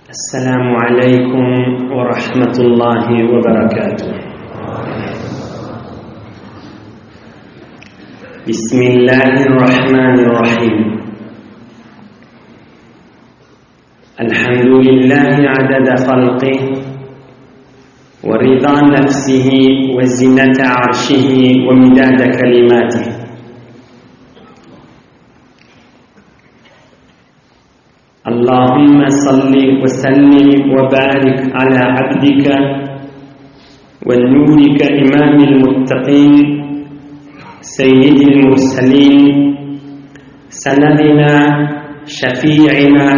Esselamu aleýkum we rahmetullahi we berekatuh. Bismillahirrahmanirrahim. Elhamdülillahi adada halqih we rida nefsihi we zinete arşihi we midade kelimatih. Allahümme salli we sellim we barik ala abdike we nurike imamil muttaqin seyyidil murselin senedina şefi'ina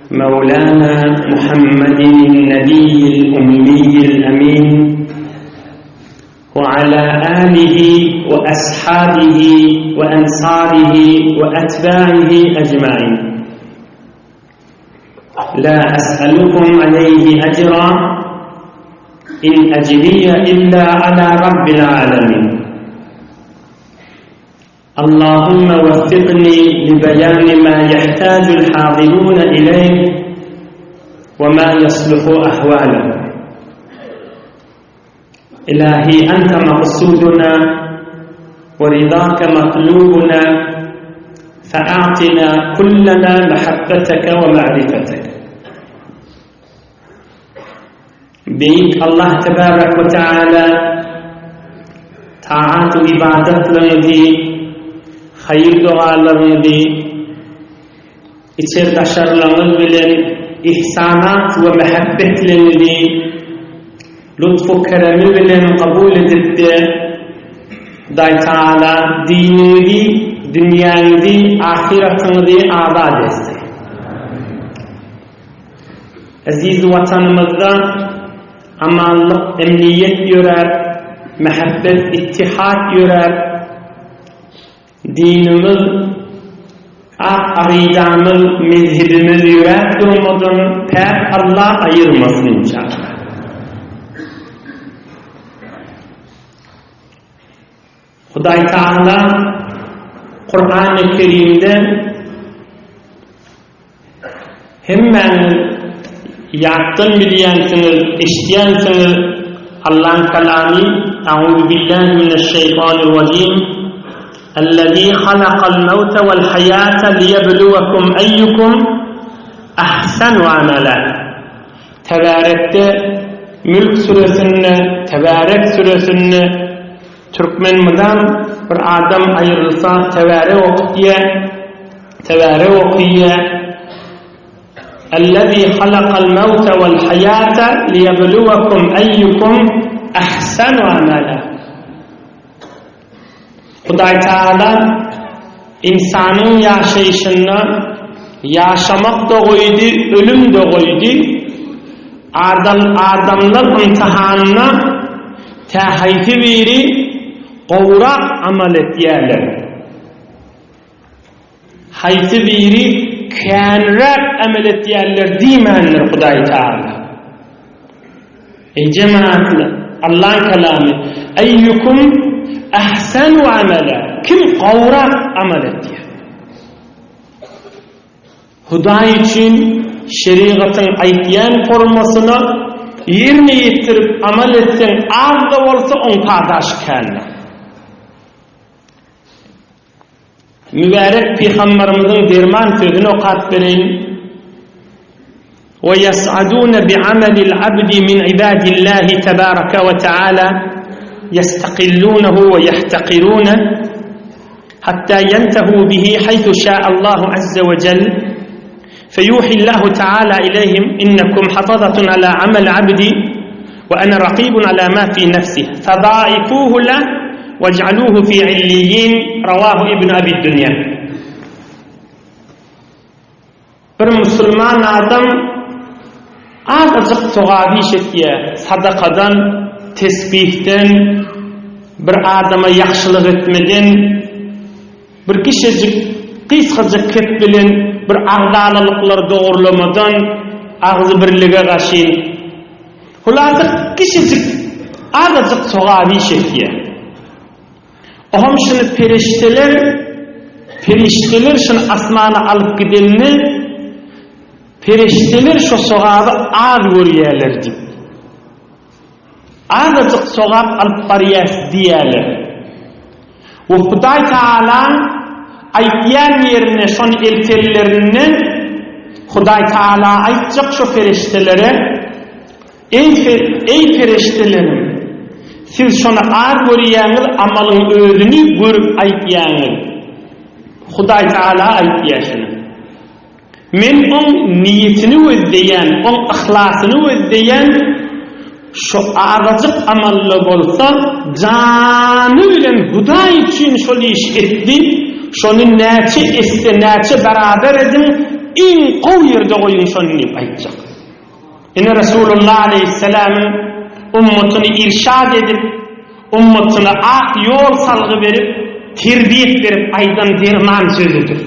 Mevlana Muhammedin nebiyyil ummiyyil emin وعلى آله وأصحابه وأنصاره وأتباعه أجمعين لا أسألكم عليه أجرا إن أجري إلا على رب العالمين اللهم وفقني لبيان ما يحتاج الحاضرون إليه وما يصلح أحوالهم إلهي أنت مقصودنا ورضاك مطلوبنا فأعطنا كلنا محبتك ومعرفتك Beýik Allah tebarek we teala taat we ybadatlaryňyzy, haýyr dogalaryňyzy içer daşarlaryňyz bilen ihsanat we mähebbetleňizi lutfu keremi bilen kabul edipde Hudaý Taala diniňizi, dünýäňizi, ahyratyňyzy abat etsin. Eziz Watanymyzda amanlyk, emniýet ýörär, mähebbet, ittihat ýörär. Dinimiz, ak akydamyz, mezhebimiz ýöräp durmadan päk Allah aýyrmasyn inşallah. Hudaý Tagala Kurany Kerimde hemmäňiz ýatdan bilýänsiňiz, eşidýänsiňiz Allaň kalamy A'uzu billahi mineşşeýtanirrajim Ellezî halakal mewte vel haýate liýebluwekum eýýukum ahsanu amela Tebärekde Mülk süresinde Tebärek süresinde Türkmen mydam bir adam aýrylsa tebärek okutýa, tebärek okyýa. Ellezî halakal mewte vel haýate liýebluwekum eýýukum ahsanu amela. Hudaý Tagala ynsanyň ýaşaýşynda ýaşamak-da goýdy, ölüm-de goýdy. Adam adamlar ymtihanyna tä haýsy biri gowurak amal etýärler. Haýsy biri känräk emel etýärler diýmändir Hudaý Tagala. Eý jemagatlar, Allaň kalamy, Eýýukum ahsanu amala, kim gowrak amal etýär? Hudaý üçin şerigatyň aýtýan formasyna ýerine ýetirip amal etseň az-da bolsa oň padaşy kändir. Mübärek Pygambarymyzyň derman sözüni okap bereýin, Ve yes'adune bi'amelil abdi min ibadillahi tebaraka ve teala yestakillunehu ve yehtaqirune hatta yentehu bihi haythu şa'allahu azze ve cel فيوحي الله تعالى إليهم إنكم حفظة على عمل عبدي وأنا رقيب على ما في نفسه فضاعفوه له واجعلوه في عليين رواه ابن أبي الدنيا Bir musulman adam azajyk sogap iş etýär, sadakadan, tesbihden, bir adama ýagşylyk etmeden, Bir kişejik gysgajyk kep bilen bir agzalalyklary dogurlamadan agzybirlige gaşyn. Hulasa kişejik azajyk sogap iş etýär. Oham şuny perişdeler perişdeler şuny asmana alyp gidende. Perişdeler şo sogaby az görýärler diýip. Azajyk sogap alyp barýas diýýärler. We Hudaý Tagalaň aýtýan ýerine şony eltenlerinde Hudaý Tagala aýtjak şo perişdelere, Eý, eý perişdelerim! Siz şony az görýäňiz, amalyň özüni görüp aýtýaňyz. Hudaý Tagala aýtýar şuny. Men oň niýetini gözleýän, oň yhlasyny gözleýän, şo azajyk amally bolsa, jany bilen Hudaý üçin şol işi etdi, şony näçe esse, näçe barabar ediň, iň gowy ýerde goýuň şony diýip aýtjak. Ine Resulullah aleýhissalamyň ummatyny irşad edip, ummatyna ak ýol salgy berip, terbiýet berip aýdan derman sözüdir.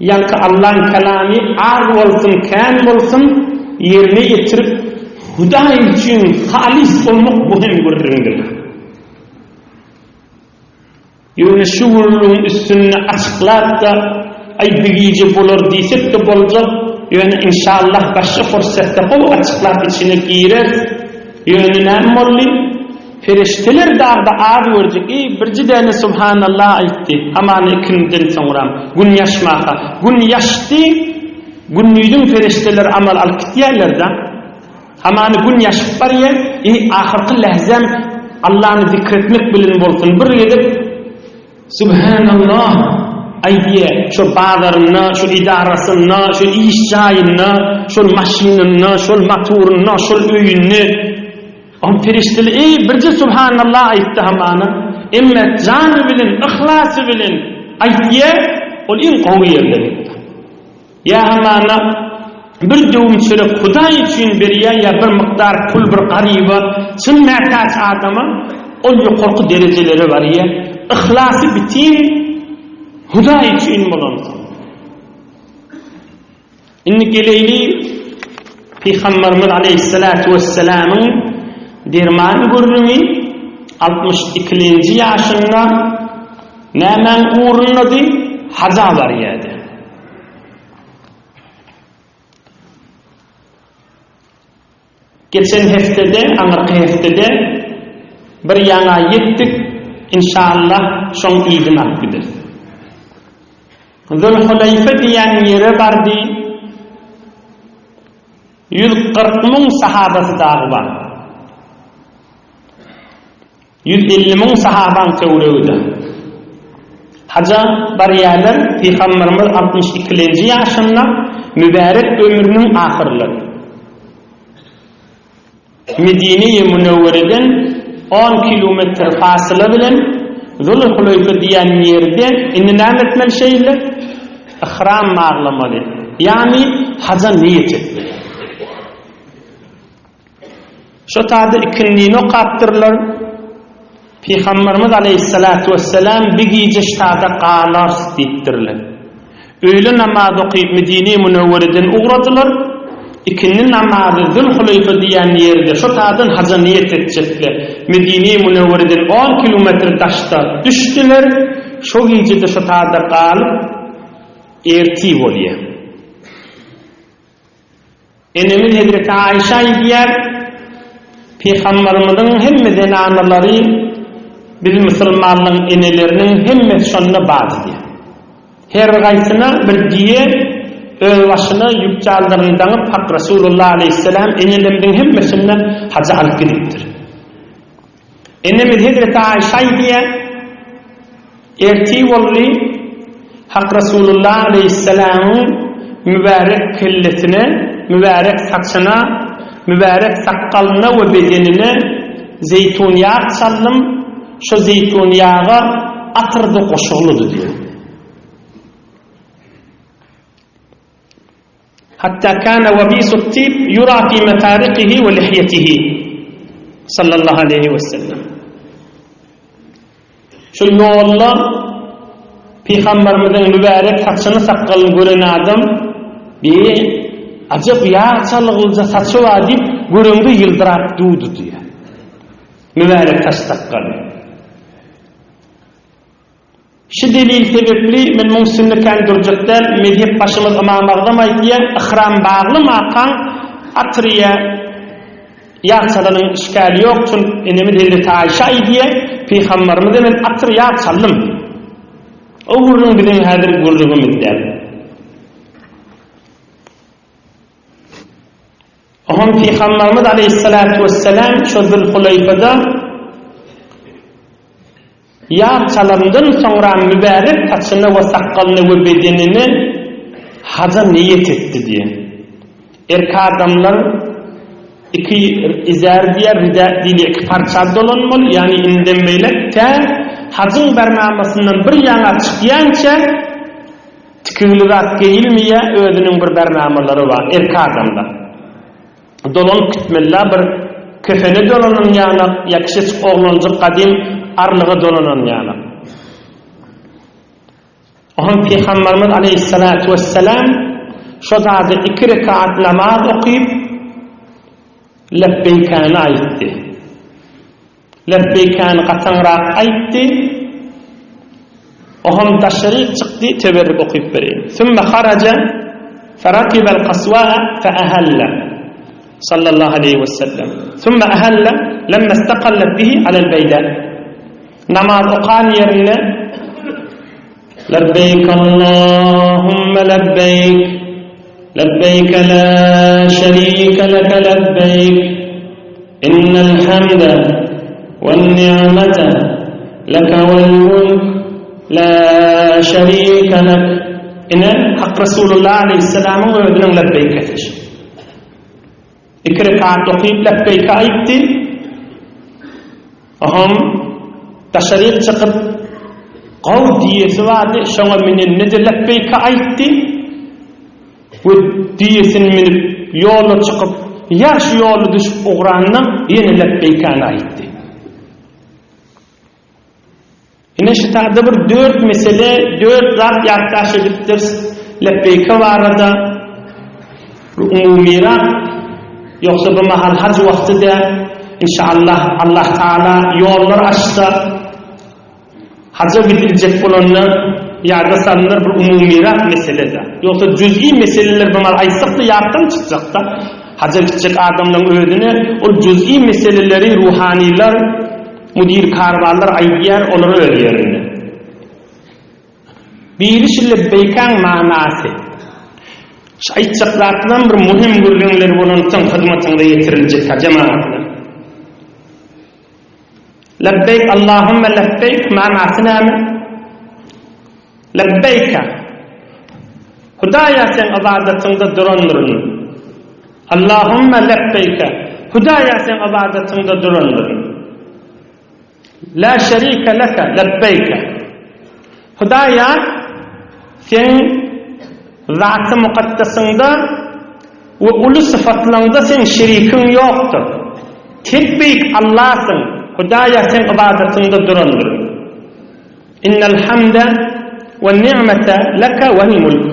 Ýaňky Allaň kelamy az bolsun, kän bolsun, ýerine ýetirip, Hudaý üçin halys bolmak bu hem gürrüňdir. Ýöne şu gürrüňiň üstünde açyklap-da, aý bir gije bolar diýsek-de boljak, ýöne inşallah başga fursatda gowy açyklap içine gireris. Ýöne näme boldy? Perişdeler dagda az görjek, eý, birje däne Subhanallah aýtdy, hamana ikindiden soňram, Gün ýaşmaka. Gün ýaşdy, gündiziň perişdeleri amal alyp gitýärler-de. Hamana Gün ýaşyp barýar, eý, ahyrky lähzäm Allany zikretmek bilen bolsun, bir gezek Subhanallah aýdýar, şo bazarynda, şo edarasynda, şo iş jaýynda, şol maşynynda, şol motorynda, şol öýünde. Ol perişdeli, eý, birje Subhanallah aýtdy hamana, emme jany bilen, yhlasy bilen aýtýar, ol iň gowy ýerde diýipdir. Ýa hamana bir döwüm çörek Hudaý üçin berýär ýa bir mukdar pul bir garyba, çyn mätäç adama, ol ýokarky derejelere barýar. Yhlasy bitin Hudaý üçin bolansoň. Indi geleýli Pygamberimiz aleýhissalatu wessalamyň derman gürrüňi 62-nji ýaşynda nämäň ugrundady? Haja barýardy. Geçen hepdede, aňyrky hepdede bir ýaňa ýetdik, inşallah şoň yzyny alyp gideris. Zülhuleýfe diýen ýere bardy. 140 müň sahabasy dagy bar. 150 müň sahabaň töweregide. Haja barýarlar, Pygamberimiz 62-lenji ýaşynda mübärek ömrüniň ahyrlary. Medine-i Münewwereden on kilometr fasyla bilen Zul-Huleýfe diýen ýerde indi näme etmeli şeýle? Ihram baglamaly. Ýagny haja niýet etmeli. Şo taýda ikindini okapdyrlar. Pygamberimiz aleýhissalatu wessalam bir gije ştada galarys diýipdirler. Öýle namaz okyp Medine-i Münewwereden ugradylar. Ikindi namazy Zül-Huleýfe diýen ýerde şo taýdan haja niýet etjekler. Medine-i Münewwereden on kilometr daşda düşdüler. Şo gije-de şo taýda galyp, ertir bolýar. Enemiz hezreti Aýşa aýdýar, Pygamberimiziň hemme zenanalary biz musulmanlaryň eneleriniň hemmesi şonda bardy diýýär. Her gaýsyna bir düýe öz başyna ýük jaldaryny daňyp Hak Resulullah aleýhissalam enelerimiziň hemmesini haja alyp gidipdir. Enemiz hezreti Aýşa aýdýar, Ertir boldy, Hak Resulullah aleýhissalamyň mübärek kellesine, mübärek saçyna, mübärek sakgalyna we bedenine zeýtun ýag çaldym, şo zeýtun ýaga atyr-da goşulydy diýýär. Hatta kana wabisu tib yura fi mefariqihi we lihyetihi sallallahu aleyhi we sellem. Şu ýolda Pygamberimiziň mübärek saçyny sakgalyny gören adam bi ajap ýag çalgylja saçy bar diýip göreňde ýyldyrap durdy diýýär. Mübärek saç sakgaly. Şu delil sebepli men muň üstünde kän durjak däl, mezhep başymyz Ymam Agzam aýtýar, yhram baglymakaň atyr ýa ýag çalanyň işgäli ýok, çünki enemiz hezreti Aýşa aýdýar, Pygambarymyza men atyr ýag çaldym. O gürrüň biziň häzir gürrüňimiz däl. Oňam Pygambarymyz aleýhissalatu wessalam şo Zülhulaýfada ýag çalandan soňra mübärek saçyna we sakgalyna we bedenine haja niýet etdi diýen. Erkek adamlar iki izär diýer, ridä diýilýär, iki parça dolanmaly, ýagny indem beýläk tä hajyň barnamasyndan bir ýaňa çykýança Tikigli zat geýilmeýä özüniň bir bernamalary bar erkek adamda. Dolanyp gitmelidä bir kefene dolanan ýanak ýa kiçijik oglanjyk gadym arlyga dolanan ýanak. Oňa Pygamberimiz aleýhissalatu wessalam şo zady iki rekat namaz okyp lebbeýkäni aýtdy. Lebbeýkäni gataňrak aýtdy. Oňam daşaryk çykdy, teberrük okyp bereýin. Sümme haraja ferakibel kaswaa fe ehelle. Sallallahu aleýhi we sellem. Sümme ehelle lemme istakallet bihi alel beýda. Namaz okan ýerinde Lebbeýk Allahümme lebbeýk Lebbeýk la şerike leke lebbeýk Innel hamde wen ni'mete leke vel mulk la şerike lek Ine, Hak Resulullah aleýhissalamyň özüniň lebbeýkesi. Iki rekat okyp lebbeýke aýtdy. Oňam daşaryk çykyp gowy düýesi bardy, şoňa münende-de lebbeýke aýtdy. We düýesini münüp ýola çykyp, ýagşy ýola düşüp ugranda ýene lebbeýkäni aýtdy. Ine şu taýda bir dört mesele, dört zat ýatdaş edipdiris. Lebbeýke barada bir umumyrak, ýogsa bu mahal haj wagty däl. Inşallah Allah Taala ýollar açsa, haja gidiljek bolanda ýada salynar bir umumyrak mesele-de. Ýogsa jüz'i meseleler bu mahal aýtsak-da ýatdan çykjak-da. Haja gitjek adamlaryň özüne ol jüz'i meseleleri ruhanylar, Müdir karwanlar aýdýar olar öz ýerinde. Biri şu lebbeýkäň manasy. Şu aýtjak zatlaram bir möhüm gürrüňler bolansoň hyzmatyňyza ýetiriljek ha jemagatlar. Lebbeýk Allahümme lebbeýk manasy näme? Lebbeýka. Hudaýa seň ybadatyňda durandyryn. Allahumma lebbeýke. Hudaýa seň ybadatyňda durandyryn. La şerike leke lebbeýke. Hudaýa seň zaty mukaddesyňda we uly syfatlaňda seň şerikiň ýokdur. Tek beýik Allasyň. Hudaýa seň ybadatyňda durandyryn. Innel hamde we ni'mete leke vel mulk.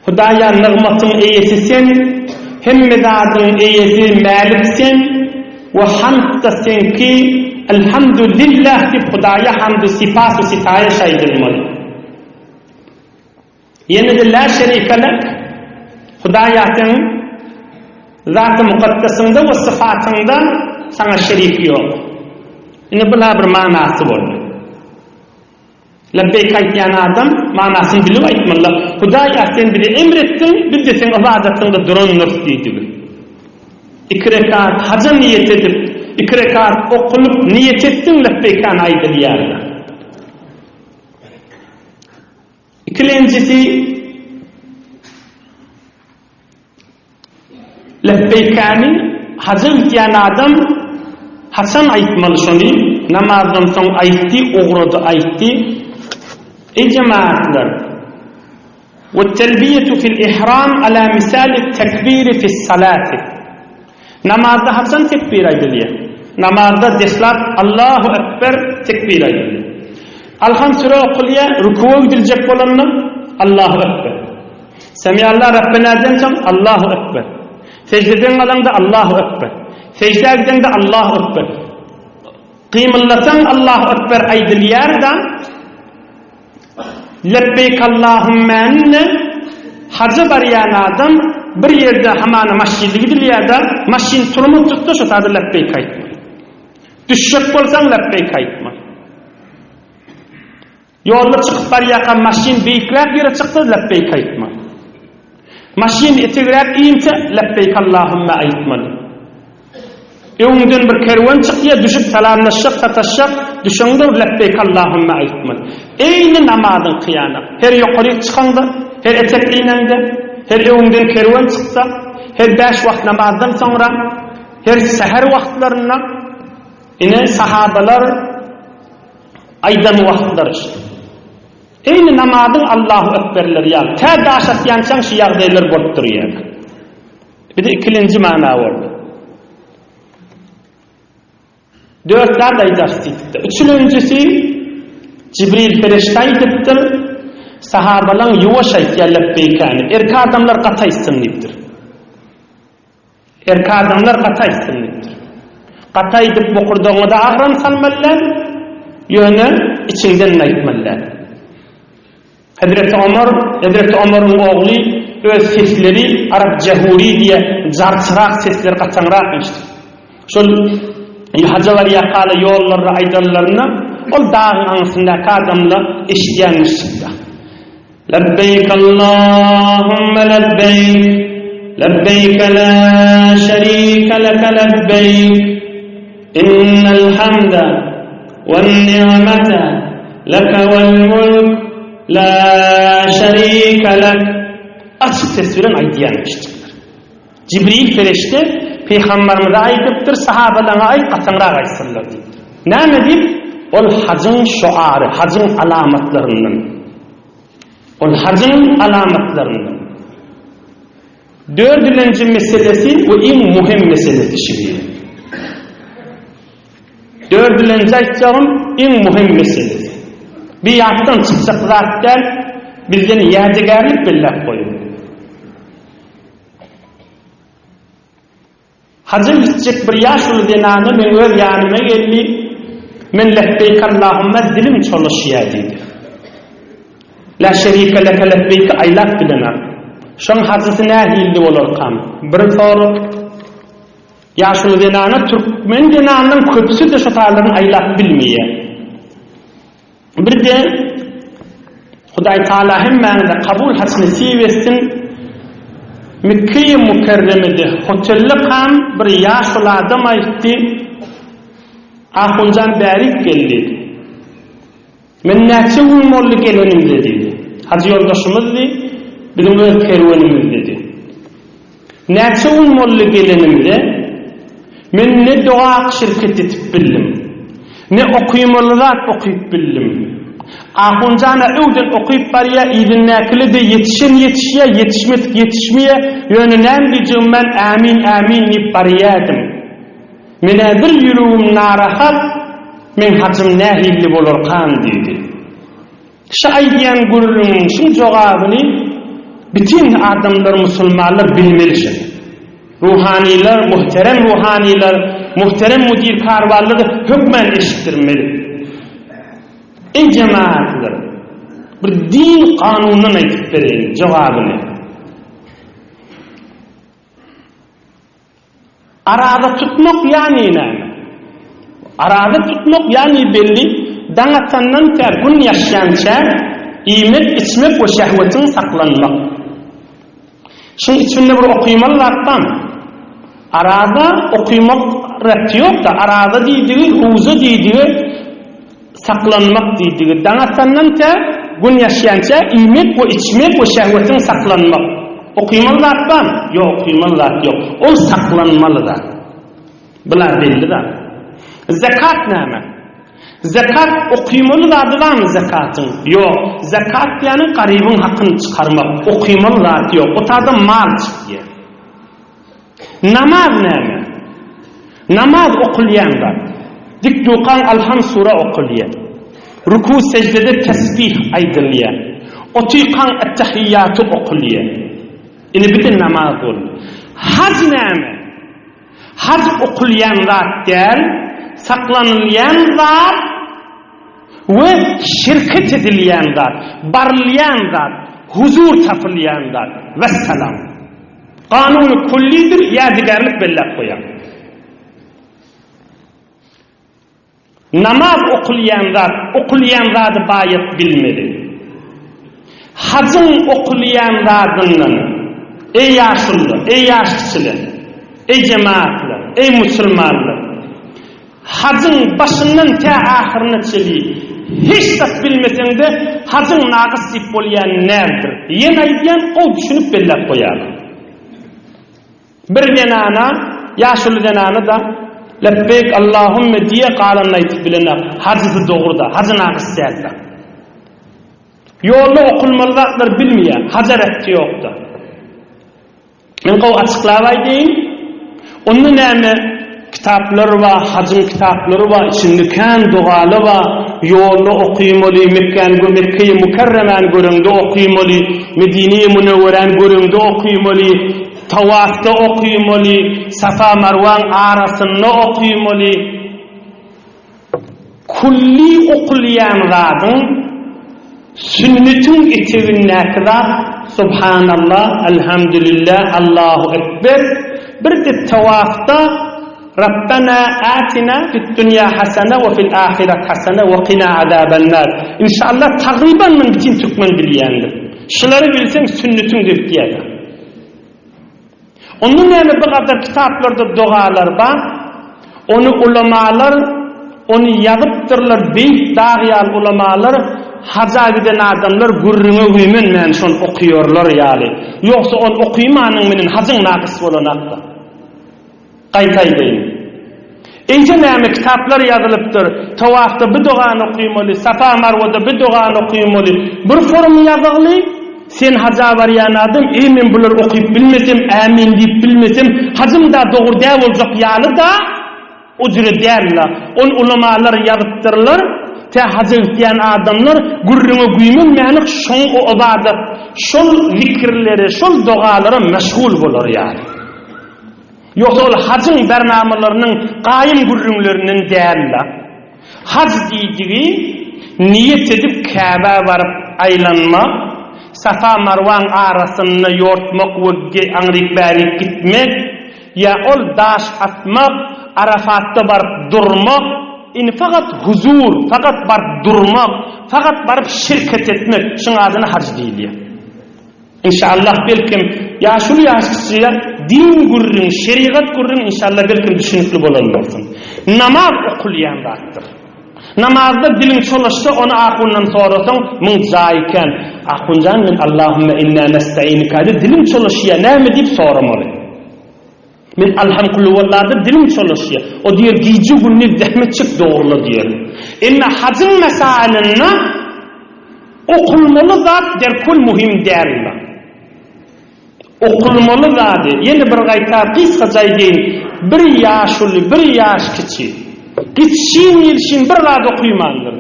Hudaýa nygmatyň eýesi sen, hemme zadyň eýesi mälik sen we hamd-da seňki, Elhamdu lillah diýip Hudaýa hamdu sipas we sitaýyş aýdylmaly. Ýene-de la şerike lek, Hudaýa seň Zaty mukaddesyňda we sypatyňda saňa şerik ýok. Ine bula bir manasy boldy. Lebbeýk aýtýan adam manasyny bilip aýtmaly. Hudaýa sen bize emr etdiň, biz-de seň ybadatyňda durandyrys diýdigi. Iki rekat haja niýet edip, iki rekat okulyp niýet etdiň lebbeýkany aýdylýar. Ikilenjisi Lebbeýkäni haja gitýän adam haçan aýtmaly şony namazdan soň aýtdy ugrady aýtdy Eý jemagatlar Wet-telbiýetu fil ihram ala misalit tekbiri fis salati Namazda haçan tekbir aýdylýar? Namazda deslap Allahu Ekber tekbir aýdylýar. Alham süre okulýar, rükuwa gidiljek bolanda Allahu Ekber. Semiallah Rabbenaden soň Allahu Ekber. Seždeden galaňda Allahu Ekber. Seždä gideňde Allahu Ekber. Gymyllasaň Allahu Ekber aýdylýar-da. Lebbeýk Allahummäni-de haja barýan adam bir ýerde hamana maşynda gidilýär-de, maşyn turmaz tutsa şo taýda lebbeýk aýtmaly. Düşjek bolsaň lebbeýk aýtmaly. Ýolda çykyp barýarka maşyn beýikräk ýere çyksa lebbeýk aýtmaly. Maşyn etegräk inse lebbeýk Allahümme aýtmaly. Öňüňden bir kerwen çykýar, düşüp salamlaşjak, sataşjak, düşeňde bir lebbeýk Allahümme aýtmaly. Eýni namazyň kyýanak. Her ýokaryk çykaňda, her etek ineňde, her öňüňden kerwen çyksa, her bäş wagt namazdan soňra, her säher wagtlarynda ine sahabalar Aýdan wagtlary şu. Eýni namazyň Allahu Ekberleri ýaly, tä daş atýançaň şu ýagdaýlar bolup durýar. Bir de ikilenji mana boldy. Dört zat aýdarys diýipdir. Üçülenjisi Jibril perişde aýdypdyr, sahabalaň ýuwaş aýtýar lebbeýkäni, erkek adamlar gaty aýtsyn diýipdir. Erkek adamlar gaty aýtsyn diýipdir. Gaty aýdyp bokurdagyňa-da agram salmaly däl, ýöne içiňden-de aýtmaly däl. Hezreti Omar, Hezreti Omaryň ogly öz sesleri arap jehuri diýe jarçyrak sesleri gaçaňrakmyş. Şol haja barýarkalar ýollarda aýdanlarynda ol dagyň aňyrsyndaky adamlar eşidýänmiş. Lebbeýk Allahümme lebbeýk, lebbeýke la şerike leke lebbeýk, innel hamde wen ni'mete leke vel mulk la şerike lek. Açyk ses bilen aýdýanmyşdyklar. Jibril perişde Pygambarymyza aýdypdyr, sahabalaňa aýt, gatyňrak aýtsynlar diýipdir. Näme diýip? Ol hajyň şoary, hajyň alamatlaryndan. Ol hajyň alamatlaryndan. Dördülenji meselesi we iň muhim meselesi şeýle. Dördülenji aýtjagym iň muhim meselesi. Bir ýatdan çykjak zat däl, bizden ýadygärlik belläp goýuň. Haja gitjek bir ýaşuly zenana meň öz ýanyma geldi, Men Lebbeýk Allahumma dilim çolaşýar diýdi. La şerike leke lebbeýki aýlap bilenak. Şoň hajysy nähilli bolarkam? Bir sorag. Ýaşuly zenana türkmen zenanynyň köpüsi-de şo taýlaryny aýlap bilmeýär. Bir-de Hudaý Taala hemmäňize kabul haç nesip etsin. Mekgeýi Mükerremede hotelde kam bir ýaşuly adam aýtdy, Ahunjan bärik gel diýdi. Men näçe gün boldy gelenimde diýdi. Hajy ýoldaşymyzdy, biziň öz kerwenimizdedi. Näçe gün boldy gelenimize, men ne doga şirket etip bildim, ne okymaly zat okyp bildim. Ahunjan-a öwden okyp barýa, yzyndakyly-de ýetişen ýetişýä, ýetişmedik ýetişmeýä, ýöne näme diýjegimi men ämin, ämin diýip barýadym. Men-ä bir ýüregim narahat, meň hajym nähilli bolarkan diýdi. Şu aýdýan gürrüňiň şuň jogabyny bütin adamlar musulmanlar bilmeli şuny. Ruhanylar, muhterem ruhanylar, muhterem müdir karwanlar hökmän eşitdirmeli. Eý jemaatlar, bir din kanundan aýdyp bereýin jogabyny. Araza tutmak ýany näme? Araza tutmak ýany belli, daň atandan tä gün ýaşýança iýmek, içmek we şehwetiň saklanmak. Şuň içinde bir okymaly zat barmy? Araza okymak ret ýok-da, araza diýdigi, ruza diýdigi Saklanmak diýdigi, daň atandan tä Gün ýaşýança iýmek we içmek we şehwetiň saklanmak. Okymaly zat barmy? Ýok, okymaly zat ýok. Ol saklanmaly zat. Bular belli zat. Zekat näme? Zekat okymaly zady barmy zekatyň? Ýok. Zekat diýýäniň garybyň hakyny çykarmak. Okymaly zat ýok. O taýda mal çykýar. Namaz näme? Namaz okulýan zat. Dik dukaň Alham sura okulýar. Ruku seždede tesbih aýdylýar. Otykaň Ettehiýýaty okulýar. Ine bir-de namaz boldy. Haj näme? Haj okulýan zat däl, saklanylýan zat. We şirket edilýän zat, barylýan zat, huzur tapylýan zat. Wessalam. Kanuny kullidir, ýadygärlik belläp goýaň. Namaz okulýan zat, okulýan zady baýat bilmeli. Hajyň okulýan zadyndan, eý ýaşulular, eý ýaş kiçiler, eý jemagatlar, eý musulmanlar, hajyň başyndan tä ahyryna çeli hiç zat bilmeseň-de, hajyň nagys diýip bolýan näldir? Ýene aýdýan, gowy düşünip belläp goýalyň. Bir zenana, ýaşuly zenana-da, Lebbeýk Allahümme diýe galanyny aýdyp bilenok. Hajysy dogry-da, hajy nakys däl-de. Ýolda okulmaly zatlary bilmeýär, haja rähti ýok-da. Men gowy açyklap aýdaýyn. Onda näme kitaplar bar, hajyň kitaplary bar, içinde kän dogaly bar. Ýolda okymaly, Mekgäni gö Mekgeýi Mükerremäni göreňde okymaly, Medineýi Münewweräni göreňde okymaly. Tawafda okymaly, Safa-Marwaň arasynda okymaly. Külli okulýan zadyň sünnetiň etegindäki zat Subhanallah, Elhamdülillah, Allahu Ekber, bir-de tawafda Rabbena atina fid-dunýa hasana we fil ahiret hasana we kina azabannar. Inşallah tagryban muny bütin türkmen bilýändir. Şulary bilseň sünnetiň düzüpýär. Onda näme bu gadar kitaplarda dogalar bar? Ony ulamalar ony ýazypdyrlar beýik dag ýaly ulamalar haja giden adamlar gürrüňe güýmenmän şony okyýorlar ýaly. Ýogsa ony okymanyň menen hajyň nakys bolanakda. Gaýta aýdaýyn. Eýse näme kitaplar ýazylypdyr, tawafda bu dogany okymaly, Safa Marwada bu dogany okymaly, bir forum ýazygly, sen haja barýan adam, eý men bulary okyp bilmesem, ämin diýip bilmesem, hajym-da dogry däl boljak ýaly-da, o jüre däl-la. Ony ulamalar ýazypdyrlar, tä haja gitýän adamlar gürrüňe güýmenmänik şoň o ybadat, şol zikirlere, şol dogalara meşgul bolar ýaly. Ýogsa ol hajyň bernamalarynyň gaýym gürrüňlerinden däl-de. Haj diýdigi niýet edip Käbä baryp aýlanmak, Safa-Marwaň arasynda ýortmak we aňryk-bärik gitmek, ýa ol daş atmak, Arafatda baryp durmak, indi fakat huzur, fakat baryp durmak, fakat baryp şirket etmek, şuň adyna haj diýilýär. Inşallah belkem ýaşuly ýaş kiçiye din gürrüň şerigat gürrüň inşallah belkem düşünikli bolan bolsun. Namaz okulýan zatdyr. Namazda diliň çolaşsa ony ahundan sorasaň muň jaýy kän. Ahunjan men Allahümme inna nestainikada dilim çolaşýa näme diýip soramaly. Men Alhamkulluwallada dilim çolaşýa. O diýer gije gündiz zähmet çek dogrula diýer. Emma hajyň mesailinde Okulmaly zat derkul muhim däldir. Okulmaly zady, ýene bir gaýta gysgaça aýdaýyn, bir ýaşuly, bir ýaş kiçi, gitşin gelşin bir zat okymandyr.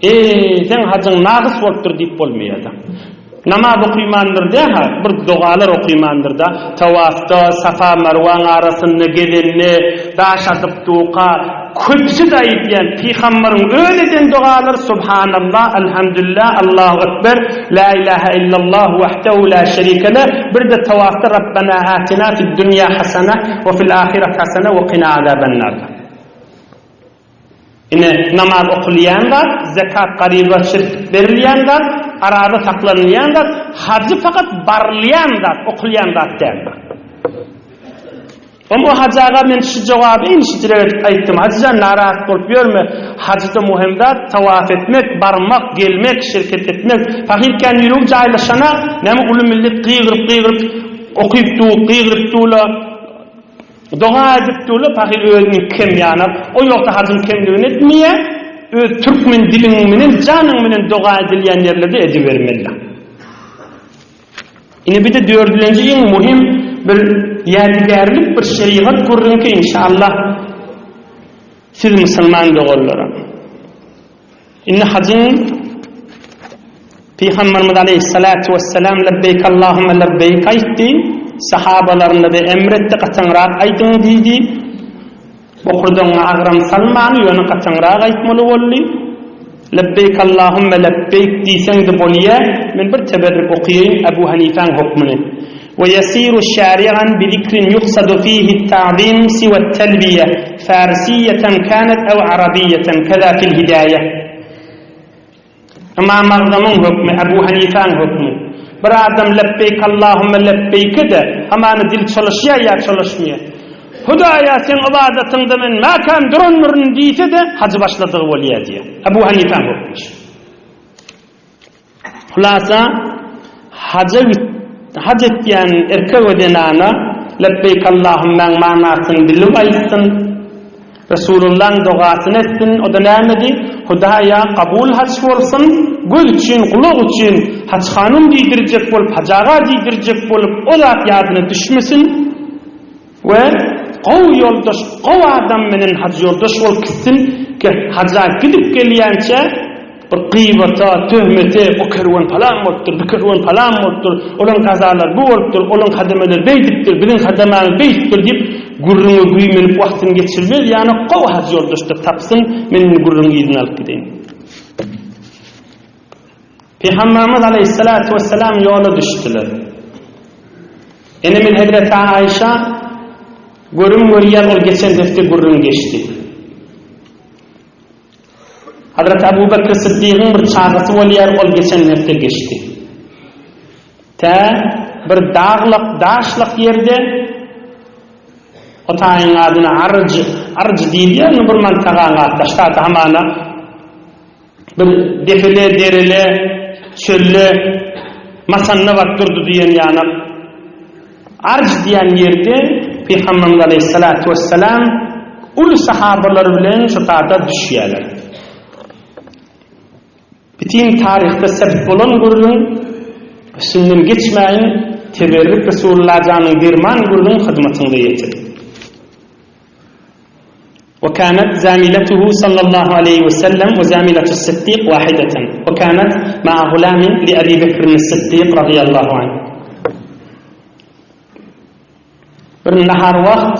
Eý, seň hajyň nagys bolupdyr diýip bolmaýar-da. Namaz okymandyr dä-ha, bir dogalar okymandyr-da, tawafda, Safa-Marwaň arasynda gezende, daş atyp duka, köpüsi-de aýdýan, pygambaryň öz eden dogalary Subhanallah, Elhamdülillah, Allahu Ekber, La ilahe illallah, wahdehu la şerike leh, bir-de tawafda Rabbena atina fid-dunýa hasana, we fil ahiret hasana, we kina azabennar. Ine, namaz okulýan zat, zekat garyba çirtip berilýän zat, araza saklanylýan zat, hajy fakat barylýan zat, okulýan zat däldir. Oňa Hajy aga men şu jogaby inişijirek edip aýtdym, Hajy jan narahat bolup ýörme, hajyda muhim zat tawaf etmek, barmak, gelmek, şirket etmek. Pahyr kän ýüregi jaýlaşana, näme uly millet gygyryp-gygyryp okyp dur, gygyryp dur-la. Doga edip durlar, pahyr özüniň kem ýanak, o ýogsa hajyň kemligini etmeýär, öz türkmen diliň menen, janyň menen doga edilýän ýerlerde edibermeli. Ine bir-de dördülenji iň muhim bir ýadygärlik bir şerigat gürrüňki inşallah siz musulman doganlara. Indi hajyň Pygamberimiz aleýhissalatu wessalam lebbeýk Allahümme lebbeýk aýtdy. Sahabalaryna-da emr etdi, gataňrak aýdyň diýdi. Bokurdagyňa agram salmany, ýöne gataňrak aýtmaly boldy. Lebbeýk Allahümme lebbeýk diýseň-de bolýa, men bir teberrik okaýaýyn Ebu Hanifäň hukmyny. Ve ýesiru şari'an bi zikrin yuksadu fihi ta'zim siwa telbiýe, farisiýeten kânet ew arabiýeten, keza fil hidaýe. Ymam Agzamyň hökmi, Ebu Hanifäň hökmi. Bir adam lebbeýk Allahümme lebbeýke-de, hamana dil çolaşýar ýa çolaşmaýar. Hudaýa seň ybadatyňda men mäkäm durandyryn diýse-de, hajy başladygy bolýar diýýär. Ebu Hanifäň hökmi şu. Hulasa, haja haj etýän erkek we zenana lebbeýk Allahümmäň manasyny bilip aýtsyn. Resulullaň dogasyny etsin, o-da nämedi? Hudaýa kabul haç bolsun, göz üçin, gulak üçin Haç hanum diýdirjek bolup, Hajy aga diýdirjek bolup, o zat ýadyna düşmesin we gowy ýoldaş, gowy adam menen hajy ýoldaş bolup gitsin, ki haja gidip gelýänçä Bir gybata, töhmete, o kerwen palan bolupdyr, bu kerwen palan bolupdyr, olaň gazalary bu bolupdyr, olaň hademeleri beýdipdir, biziň hademamiz beýdipdir diýip, gürrüňe güýmenip wagtyny geçirmez ýaly gowy hajy ýoldaşlar tapsyn, men indi gürrüňiň yzyny alyp gideýin. Pygamberimiz aleýhissalatu wessalam ýola düşdüler. Enemiz Hezreti Aýşa görüm görýär, ol geçen hepde gürrüň geçdi. Hazreti Abu Bekr Syddygyň bir çagasy bolýar, ol geçen hepde geçdi. Tä bir daglyk, daşlyk ýerde o taýyň adyna Arj, Arj diýilýär, indi bir mantagaň ady, daşda hamana bir depele, derele, çölle masanda baryp durdy diýen ýanak. Arj diýen ýerde Pygamberimiz aleýhissalatu wessalam uly sahabalar bilen şu tada düşýärler. Bütin taryhda sebt bolan gürrüň üstünden geçmäýin, teberrik Resulullah janyň derman gürrüň hyzmatyňyza ýetirip. وكانت زاملته صلى الله عليه وسلم وزاملة الصديق واحدة وكانت مع غلام لأبي بكر الصديق رضي الله عنه Bir nahar wagt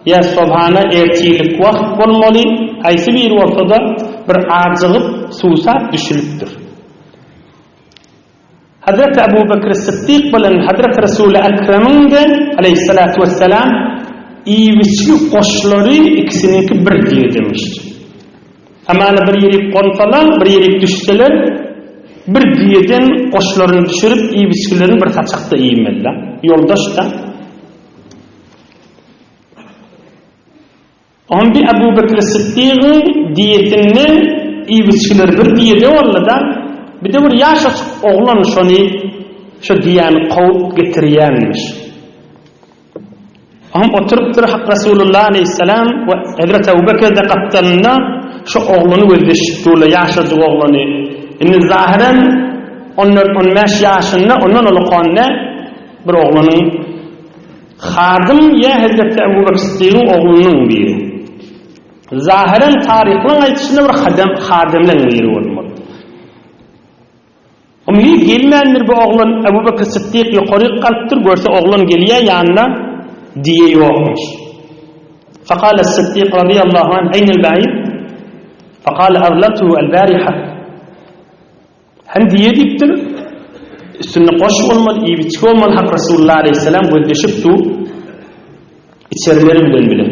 ýa sobhana ertirlik wagt bolmaly, haýsy biri bolsa-da bir ajygyp, suwsap düşülipdir. Hazreti Abu Bekr Sytdyk bilen Hazreti Resuly Ekremiň-de, aleýhissalatu wessalam, iýip-içgi goşlary ikisiniňki bir düýedemiş. Hamana bir ýerik gonsalar, bir ýerik düşseler, bir düýeden goşlaryny düşürip, iýip-içgilerini bir saçakda iýmeli-de. Ýoldaş-da. Onda Ebu Bekr Sytdygyň diýesinde iýip-içgiler bir diýede boldy-da, bir-de bir ýaşajyk oglan şony, şo diýäni kowup getirýänmiş. Oňam oturypdyr Hak Resulullah aleýhissalam we Hezreti Ebu Bekr-de gapdalynda şo oglany gözleşip durlar, ýaşajyk oglany. Indi zahyran on dört-on bäş ýaşynda, ondan ulukan däl bir oglanyň Hadym ýa Hezreti Ebu Bekr Sytdygyň oglunyň biri. Zahyran taryhlaň aýdyşynda bir hadam, hadymlaň biri bolmaly. Umyt gelmändir bu oglan Ebu Bekr Sytdyk ýokaryk galypdyr, görse oglan gelýär ýanyna diýe ýokmuş. Fekale Sytdyk radiyallahu anh, Eynel ba'ir? Fekale azlaltuhu el-bariha. Hem diýe diýipdir, üstünde goş bolmaly, iýip-içgi bolmaly, Hak Resulullah aleýhissalam gözleşip dur, içerileri bilen bile.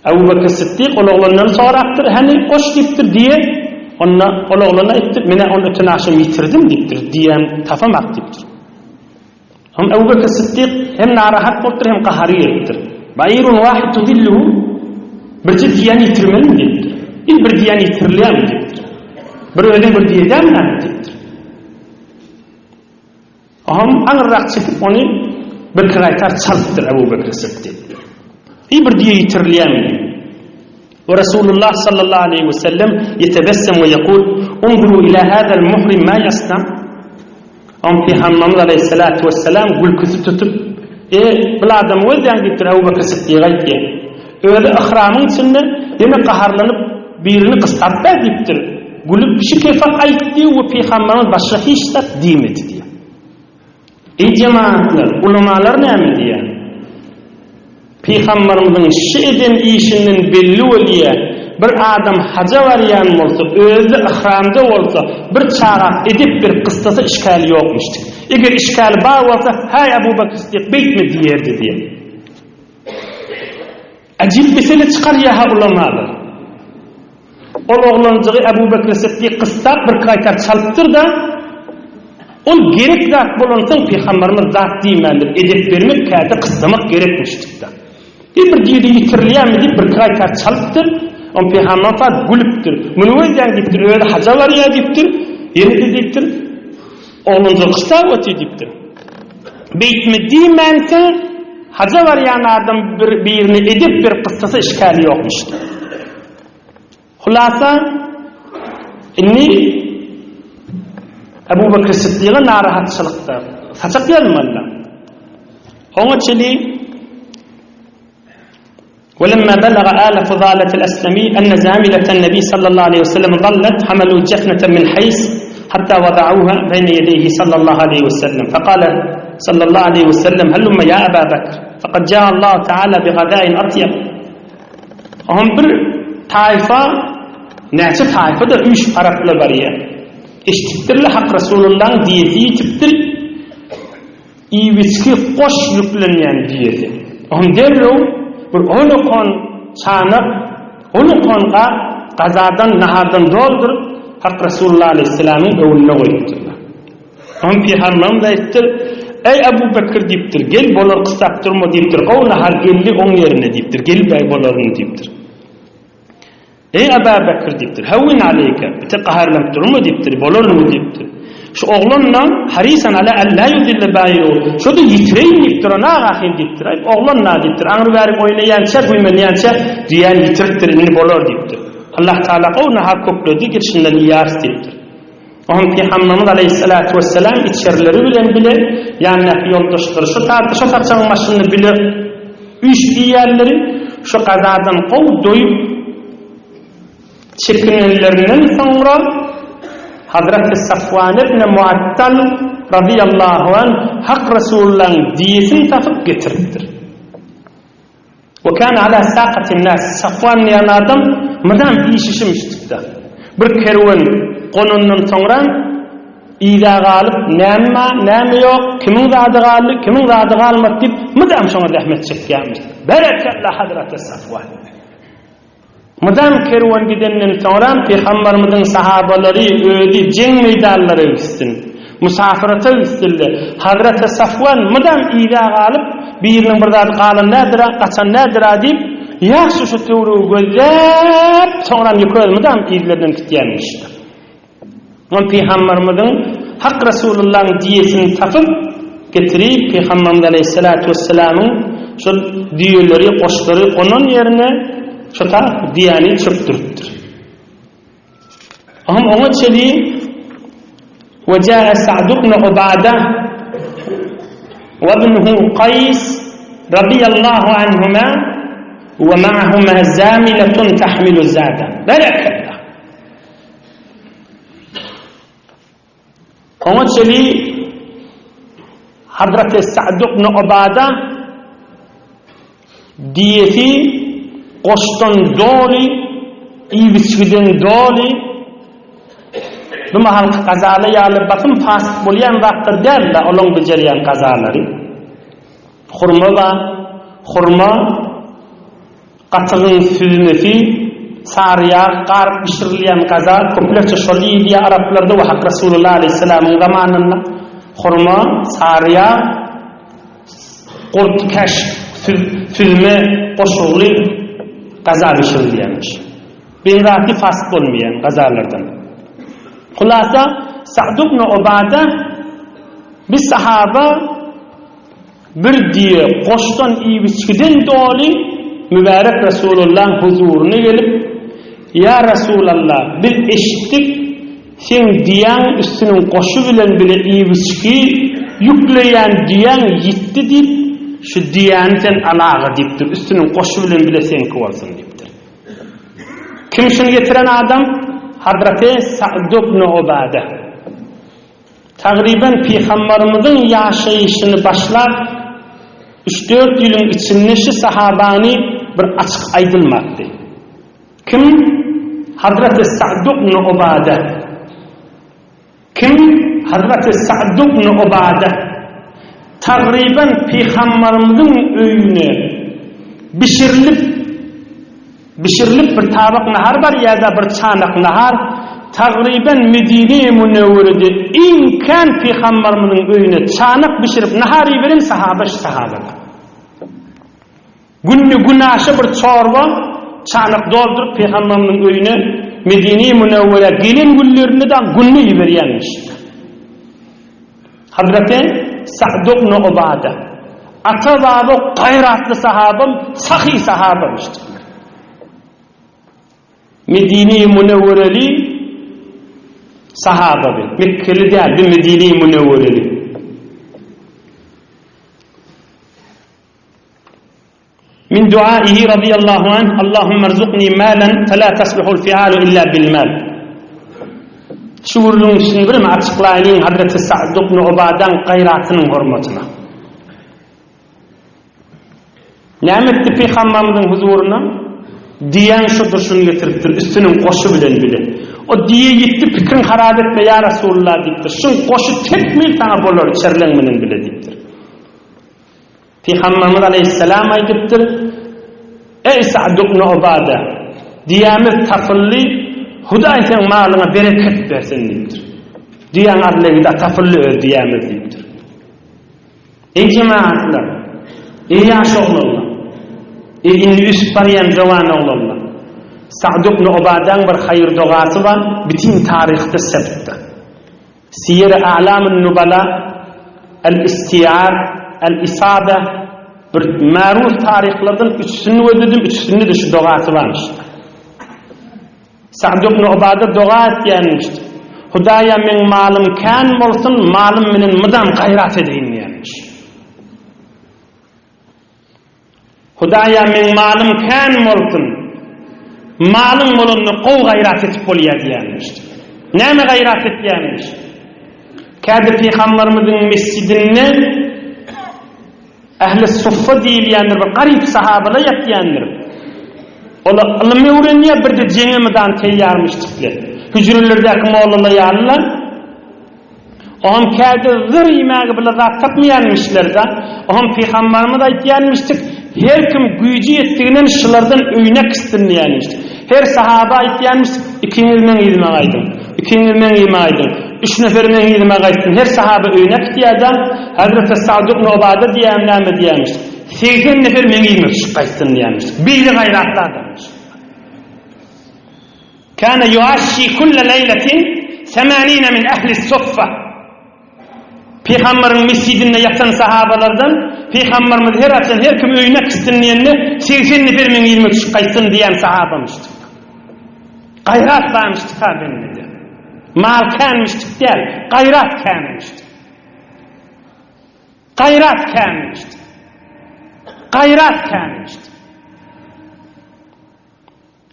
Ebu Bekir Siddik ol oglandan sorapdyr, hany goş diýipdir, diýe, onda ol oglan aýtdy, men ony öten agşam ýitirdim diýipdir, diýen tapamak diýipdir. Hem Ebu Bekir Siddik hem narahat bolupdyr, hem gahary gelipdir. Baýrun wahid tudilluhu birje diýen ýitirmelimi diýipdir. Il bir diýen ýitirilýärmi diýipdir. Bir özüň bir diýedämi näme diýipdir. Oňam aňyrrak çekip ony bir gaýtar çalypdyr Ebu Bekir Siddik. Bir bir diýe ýitirilýärmi diýip. We Resulullah sallallahu aleýhi we sellem ýetebessem we ýekul, Unzuru ila hazal muhrim ma ýasna. Oň Pygamberimiz aleýhissalatu wessalam gülküsi tutup, E, bul adamy gözläň diýipdir, Ebu Bekr Syddyga aýtýar. Özi yhramyň içinde ýene gaharlanyp birini gyssap ber diýipdir. Gülüp şu kefe aýtdy we Pygamberimiz başga hiç zat diýmedi diýýär. Eý jemagatlar, ulamalar näme diýýär? Pygamberimiziň şu eden işinden belli bolýar. Bir adam haja barýan bolsa, özi-de yhramda bolsa, bir çaga edep berip gyssasa işgäli ýokmuşdyk. Eger işgäli bar bolsa, Häý, Abu Bekr Sydyk, beýtme diýerdi diýen. Ajyp mesele çykarýar-ha ulamalar. Ol oglanjygy Abu Bekr Syddyk gyssap bir gaýtar çalypdyr-da, ol gerek zat bolansoň pygamberimiz zat diýmändir, edep bermek käte gyssamak gerekmişdik-de. Bir bir dili ýitirilýärmi diýip bir gaýtar çalypdyr, on pygamber zat gülüpdir. Muny gözläň diýipdir, özi haja barýar diýipdir, ýene-de diýipdir, oglanjygy gyssap otyr diýipdir. Beýtme diýmänsoň, haja barýan adam bir birine edep berip gyssasa işgäli ýokmuşdyr. Hulasa, indi Ebu Bekr Siddiga narahatçylykda saçak ýazmalyda. Oňa çeli ولما بلغ آل فضالة الأسلمي أن زاملة النبي صلى الله عليه وسلم ظلت حملوا جفنة من حيس حتى وضعوها بين يديه صلى الله عليه وسلم فقال صلى الله عليه وسلم هلم يا أبا بكر فقد جاء الله تعالى بغذاء أطيب Oňam bir taýfa, näçe taýfa-da üýşüp araplar barýar. Eşidipdirler, Hak Resulullahyň diýesi ýitipdir, iýip-içgi goş ýüklenýän diýesi. Oňam derrew bir olakan çanak, olakan gap gazadan, nahardan dolduryp, Hak Resulullah aleýhissalamyň öňünde goýupdyrlar. Soň pygamberimiz aýtdyr, Eý, Abu Bekr diýipdir, gel bolar gyssap durma diýipdir, gowy nahar geldi oň ýerine diýipdir, gelip-äý bolaryny diýipdir. Eý, Aba Bekr diýipdir, hawwin aleýke, bite gaharlanyp durma diýipdir, bolaryny diýipdir. Şu oglan-da harisan ala an la yudilla baýru, şo-da ýitireýin diýip duran agahyn diýipdir. Aý, oglan-da diýipdir, aňry-bäri oýnaýança, güýmenýänçä düýäni ýitiripdir, indi bolar diýipdir. Allah Tagala gowy nahar kökledi, gel şundan iýäris diýipdir. Oňa Pygamberimiz aleýhissalatu wessalam içerileri bilen bile ýanyndaky ýoldaşlary şu taýda şo saçagyň başynda bile üýşüp iýýärleri, şu gazadan gowy doýup çekinenlerinden soňra Hazreti Safwan ibn Muattal razyýallahu anh Hak Resulullahyň diýesini tapyp getiripdir. We kana ala saqatin nas, Safwan diýen adam mydam işişmişdikde. Bir kerwen gonandan soňra yza galyp, näme bar, näme ýok, kimiň zady galdy, kimiň zady galmady diýip, mydam şoňa zähmet çekýärmiş. Berekella Hazreti Safwan. Mydam kerwen gidenden soňram Pygambarymyzyň sahabalary özi jeň meýdanlara gitsin, musafyrata gitsinler. Hazreti Safwan mydam yza galyp, biriniň bir zady galan däldir-a, gaçan däldir-a diýip, ýagşy şu töweregi gözläp, soňram ýeke özi mydam yzlaryndan gitýänmişdir. Ol Pygamberimiziň Hak Resulullahyň diýesini tapyp, getirip, Pygamberimiz aleýhissalatu wessalamyň şol düýeleri, goşlary gonan ýerine şo ta düýäni çökdüripdir. Oňam oňa çeli we jaa Sa'd ibn Ubada we ibnuhu Qays radiyallahu anhuma we ma'ahuma zamilatun tahmilu zada. Barakallah. Oňa çenli Hazreti Sa'd ibn Ubada diýesi goşdan doly, iýip-içgiden doly, bu mahalky gazala ýaly basym fasyk bolýan zatlar däl-de, olaň bejerýän gazalary. Hurma bar, hurma Gatygyň süzmesi, saryýag, garyp bişirilýän gaza, köplerçe şol iýilýär araplarda we Hak Resulullah aleýhissalamyň zamanynda. Hurma, saryýag, gurt, keşk, süzme goşugly gaza bişirilýärmiş. Benzaty fasyk bolmaýan gazalardan. Hulasa, Sa'd ibn Ubada bir sahaba Bir düýe goşdan iýip-içgiden doly mübärek Resulullahyň huzuryna gelip, Ýa Resulallah, biz eşitdik, seň düýäň üstüniň goşy bilen bile iýip-içgi ýükleýän düýäň ýitdi diýip, şu düýäni sen alaga diýipdir, üstüniň goşy bilen bile seňki bolsun diýipdir. Kim şuny getiren adam? Hazreti Sa'd ibn Ubade. Tagryban Pygambarymyzyň ýaşaýşyny başlap, üç-dört ýylyň içinde şu sahabany bir açyk aýdylmapdy. Kim? Hazreti Sa'd ibn Ubade. Kim? Hazreti Sa'd ibn Ubade. Tagryban Pygambarymyzyň öýüne bişirilip bişirilip bir tabak nahar bar ýa-da bir çanak nahar tagryban Medine-i Münewwerede iň kän Pygambarymyzyň öýüne çanak bişirip nahar iberen sahaba şu sahabalar. Günde günaşa bir çorba çanak dolduryp Pygamberimiziň öýüne Medine-i Münewwerä gelen günlerinde dagy günde iberýänmiş. Hazreti Sa'd ibn Ubada ata-baba gaýratly sahabam, sahy sahabamyş. Medine-i Münewwereli sahaba Mekkeli däl, Medine-i Münewwereli. Min duaihi radiyallahu anh, Allahümme rzuqni malen fela tasluhul fialu illa bil mal. Şu gürrüňiň içini birem açyklaýlyň Hazreti Sa'd ibn Ubadaň gaýratynyň hormatyna. Näme etdi Pygamberimiziň huzuryna? Diýen şudur şuny getiripdir, üstüniň goşy bilen bile. O diýe ýitdi, pikiriň harap etme ýa Rasulullah diýipdir. Şuň goşy tekmil saňa bolar, çerleň bilen bile diýipdir. Pygamberimiz aleýhissalam aýdypdyr, Eý Sa'd ibn Ubada, düýämiz tapyldy, Hudaý seň malyňa bereket bersin diýipdir. Düýäň arlegide tapyldy öz düýämiz diýipdir. Eý jemagatlar, eý ýaş oglanlar, eý indi ösüp barýan jowan oglanlar, Sa'd ibn Ubadaň bir haýyr dogasy bar, bütin taryhda sebtdir. Siýer-i A'lamün Nubala, El-Istiar, El-Isabe bir maruf taryhlardan üçüsini gözledim, üçüsinde-de şu dogasy barmyş. Sa'd ibn Ubada doga etýänmiş. Hudaýa meň malym kän bolsun, malym menen mydam gaýrat edeýin diýenmiş. Hudaýa meň malym kän bolsun. Malyň bolanda gowy gaýrat etip bolýar diýýärmiş. Näme gaýrat etýärmiş? Käde pygamberimiziň mesjidinde ähli suffa diýilýändir bir garyp sahabalar ýatýandyr. Olar ylym öwrenýär, bir-de jeňe mydan teýýarmyşdyklar. Hüjrelerdäki mollalar ýalylar. Oňam käde zyr iýmäge bile zat tapmaýanmyşlar-da. Oňam pygambarymyz aýtýanmyşdyk, Her kim güýji ýetdiginden şulardan öýüne äkitsin diýýänmişdik. Her sahaba aýtýanmyş, Ikiňiz meň yzyma gaýdyň, ikiňiz meň yzyma gaýdyň, üç nefer meň yzyma gaýtsyn. Her sahaba öýüne äkitýär-de, Hezreti Sa'd ibn Ubada diýýän näme diýýänmiş, 80 nefer meň yzyma düşüp gaýtsyn diýýänmiş. Beýle gaýratly adammyş. Kana yuaşşi kulle leýletin semanine min ehli suffa. Pygambaryň mesjidinde ýatan sahabalardan Pygambarymyz her haçan her kim öýüne gitsin diýende 80 nefer meň yzyma düşüp gaýtsyn diýen sahabamyşdyk. Gaýrat barmyşdyk ha bendede. Mal känmişdik däl, gaýrat känmişdik. Gaýrat känmişdik. Gaýrat känmişdik.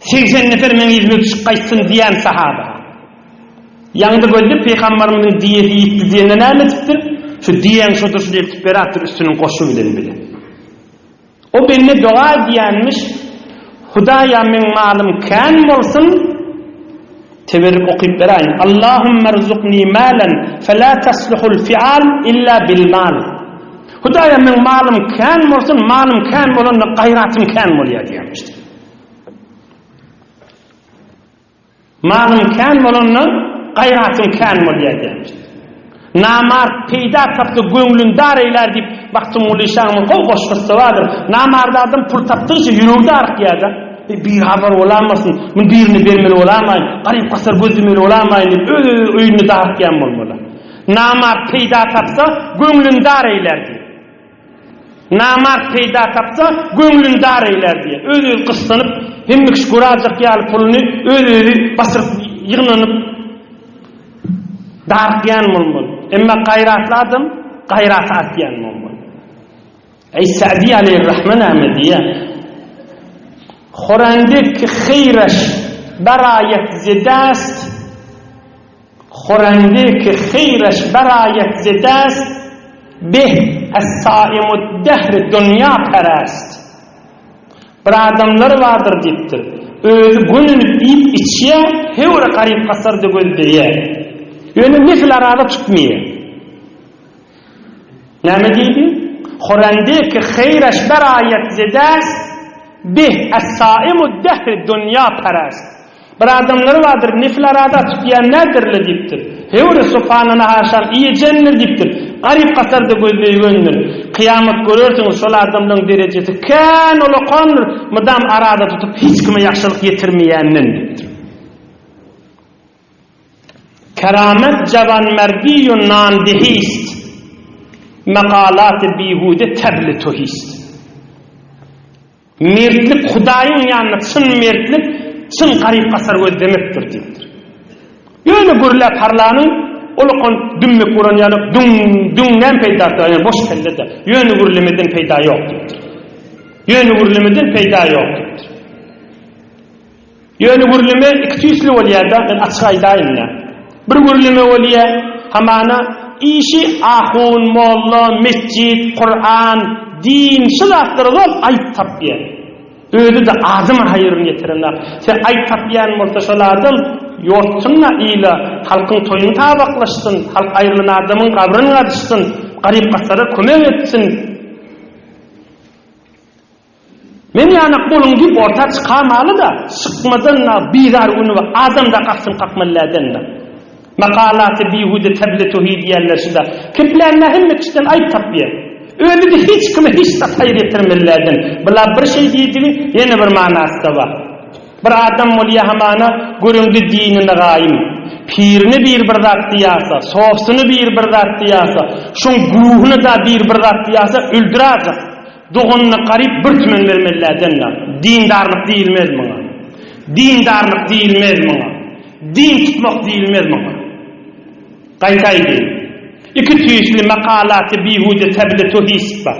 80 nefer meň yzyma düşüp gaýtsyn diýen sahaba. Ýaňda gözde pygambarymyzyň diýesi ýitdi diýende näme edipdir? Şu diýen şodur şu eltip berapdyr üstüniň goşy bilen bile. O bende doga edýänmiş, Hudaýa meň malym kän bolsun, teberrik okyp beräýin. Allahumma rzuqni malan fela tasluhul fial illa bil mal. Hudaýa meň malym kän bolsun, malym kän bolanda gaýratym kän bolýar diýenmiş. Malyň kän bolanda gaýratyň kän bolýar diýenmiş. Namart peýda tapsa göňlün dar eýlär diýip Magtymguly şaňyň gowy goşgusy bardyr. Namart adam pul tapdygyça ýüregi darykýar-da. Eý bihabar bolamasyn, muny birine bermeli bolamaýyn, garyp-gasar gözlemeli bolamaýyn diýip öz-öz öýünde darykýan bolmaly. Namart peýda tapsa göňlün dar eýlär diýip. Namart peýda tapsa, göňlüni dar eýlär diýýär. Öz-özi gyssanyp, hemme kişi görajak ýaly puluny öz-özi basyryp ýygnanyp darykýan bolmaly. Emma gaýratly adam gaýraty artýan bolmaly. Eý Sa'di aleýhir-rahme näme diýýär? Horande ki heýreş baraýet zedast Horande ki heýreş baraýet zedast beh ez saimud-dehri dunýa peräst. Bir adamlar bardyr diýipdir. Özi gönenip iýip-içýär, höwre garyp-gasar-da gözleýär. Ýöne nefil araza tutmaýar. Näme diýdi? Horende ki heýreş beraýet ze dest, bih es-saimu dehri dunýa perest. Bir adamlar bardyr, nefil araza tutýan nädirle diýipdir. Höwre supana nahaşam iýejendir diýipdir. Garyp-gasar-da gözleýgendir. Kyýamat görersiňiz, şol adamlaryň derejesi kän ulakandyr, mydam araza tutup hiç kime ýagşylyk ýetirmeýänden diýipdir. Keramet jawanmerdiýu nandihist, Mekalaty bihude tebli tuhist. Mertlik Hudaýyň ýanynda çyn mertlik, çyn garyp-gasar gözlemekdir diýipdir. Ýöne gürläp harlanyň, ulakan dümmek uran ýaly düň, düň näme peýdasy bar, ýöne boş kelle-de. Ýöne gürlemeden peýda ýok diýipdir. Ýöne gürlemeden peýda ýok diýipdir. Ýöne gürleme iki tüýsli bolýar-da, men açyk aýdaýyn-da. Bir gürleme bolýar, hamana işi ahun, molla, metjit, Kuran, din şu zatlara zol aýyp tapýar. Özi-de adama haýryny ýetirenok. Sen aýyp tapýan bolsa şol adam ýortsun-da ile, halkyň toýuny tabaklaşsyn, halk aýrylan adamyň gabryny gazyşsyn, garyp-gasara kömek etsin. Men ýanak boluň diýip orta çykamaly-da, çykmadan-da bizar güni bar, adam-da kaksyn kakmalyläden-de. Makalaty bihude teble tohi diýýänler şuda. Kiplände hemme kişiden aýyp tapýar. Özi-de hiç kime hiç zat haýyr ýetirmeliläden. Bula bir şeý diýdigi, ýene bir manasy-da bar. Bir adam bolýa hamana göreňde dinine gaýym. Pirine bir bir zat diýasa, sofsyna bir bir zat diýasa, şoň güruhyna-da bir bir zat diýasa öldüräjek. Doganyna garyp bir tümen bermeliläden-de. Dindarlyk diýilmez muňa. Dindarlyk diýilmez muňa. Din tutmak diýilmez muňa. Gaýta aýdaýyn. Iki tüýsli makalaty bihude teble tohist bar.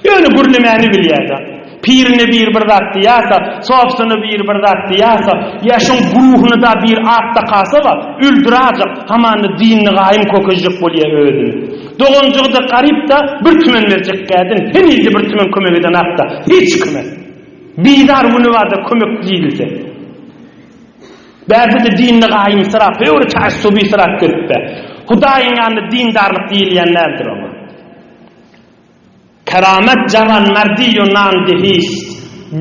Ýöne gürlemäni bilýär-de. Pirine bir bir zat diýýärse, sofsyna bir bir zat diýýärse, ýa şoň guruhyna-da bir at dakasa bar, öldüräjek, hamana dinini gaýym kökezjek bolýar özüni. Doganjygy-da garyp-da, bir tümen berjek dädin, heniz-de bir tümen kömek edenok-da, hiç kime. Bizar güni bar-da kömek diýilse. Bärde-de dinini gaýymsyrap, höwri taassubysyrap gezip-de. Hudaýyň ýanynda dindarlyk diýilýän däldir oňa. Keramet jawanmerdi-ýu nan-dehist.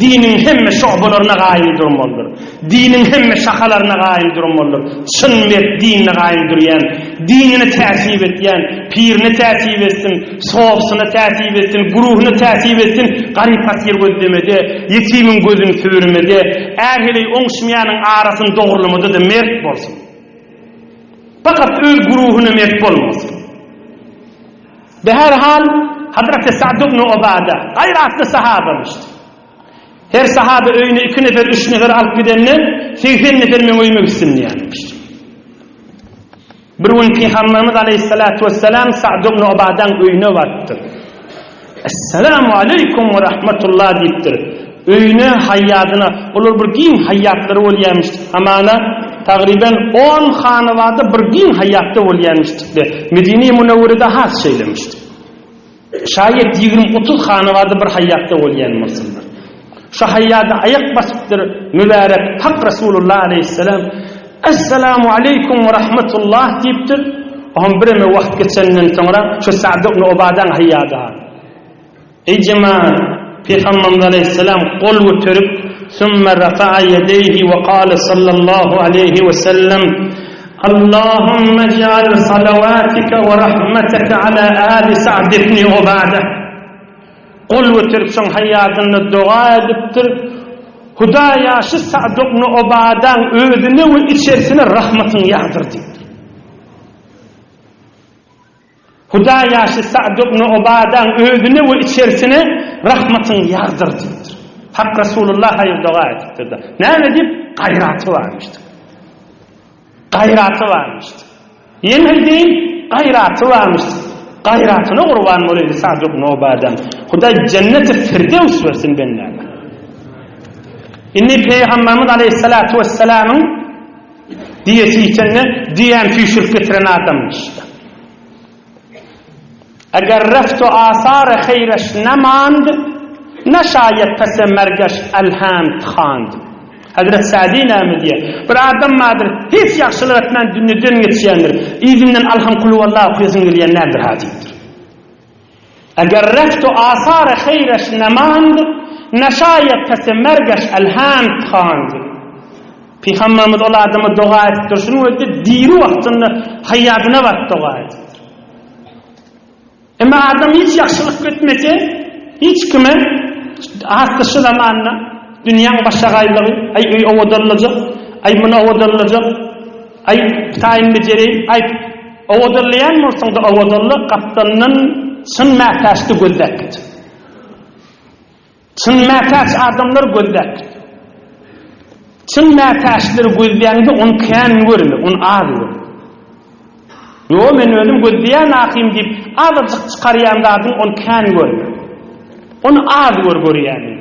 Diniň hemme şobalaryna gaýym durmalydyr. Diniň hemme şahalaryna gaýym durmalydyr. Çyn mert dinine gaýym durýan, dinine täsip etýän, pirine täsip etsin, sofsyna täsip etsin, guruhyna täsip etsin, garyp-gasar gözlemede, ýetimiň gözüni süzürmede, är-heleý oňuşmaýanyň arasyny dogrulamada-da mert bolsun. Fakat öz guruhyna mert bolmasyn. Beherhal, Hazreti Sa'd ibn Ubada gaýratly sahabamyşdy. Her sahaba öýüne iki nefer, üç nefer alyp gidende, 80 nefer meň öýüme gitsin diýýärmişdi. Bir gün Pygamberimiz aleyhissalatu vesselam Sa'd ibn Ubadaň öýüne barypdyr. Esselamu aleýkum we rahmetullah diýipdir. Öýüne, haýýadyna, olar bir giň haýýatlary bolýarmyş. Hamana, tagryban on hanawada bir giň haýýatda bolýarmyşdykda. Medine-i Münewwerede has şeýlemişdi. Şaýat ýigrimi-otuz hanawada bir haýýatda bolýan bolsunlar. Şu haýýada aýak basypdyr mübärek Hak Resulullah aleýhissalam. Esselamu aleýkum we rahmetullah diýipdir. Oňam bireme wagt geçenden soňra şu Sa'd ibn Ubadaň haýýady. Eý jemaat, Pygamberimiz aleýhissalam gol göterip, Sümme rafa'a ýedeýhi we kale sallallahu aleýhi we sellem, Allahümme ij'al salawatika we rahmeteke ala ali Sa'd ibn Ubada. Gol göterip şoň haýýadynda doga edipdir, Hudaýa şu Sa'd ibn Ubadaň özüne we içerisine rahmatyňy ýagdyr diýipdir. Hudaýa şu Sa'd ibn Ubadaň özüne we içerisine rahmatyňy ýagdyr diýipdir. Hak Resulullah haýyr doga edipdir-de. Näme diýip? Gaýraty barmyşdyr. Gaýraty barmyşdyr. Ýene diýin, gaýraty barmyşdyr. Gaýratyna gurban bolaýyn Sa'd ibn Ubadaň. Hudaý jenneti Firdevs bersin bendäne. Indi Pygamberimiz aleyhissalatu vesselamyň Diýesi ýitende diýäni süýşürip getiren adamyş-da. Eger reft-u asar-y heýreş nemand, ne şaýet pese mergeş elhemd hand. Hazret Sadi näme diýýär? Bir adam bardyr, hiç ýagşylyk etmän dünýeden geçýändir. Yzyndan Alham Kulhuwallah okaýasyň gelýän däldir ha diýipdir. Eger reftu asary heýreş nemand, neşaýet pese mergeş elhamd khand. Pygamberimiz ol adama doga edipdir. Şunuň özi diri wagtynda haýadyna baryp doga edipdir. Emma adam hiç ýagşylyk etmese, hiç kime has-da şu zamanda dünýäň başagaýlygy, aý öý owadanlajak, aý muny owadanlajak, aý taýyn bejereýin, aý owadanlaýan bolsaň-da owadanla, gapdalyndan çyn mätäçdi gözläp git. Çyn mätäç adamlar gözläp git. Çyn mätäçleri gözläňde ony kän görme, ony az gör. Ýo, men özüm gözleýän ahym diýip, azajyk çykarýan zadyň ony kän görme. Ony az gör görýäniň.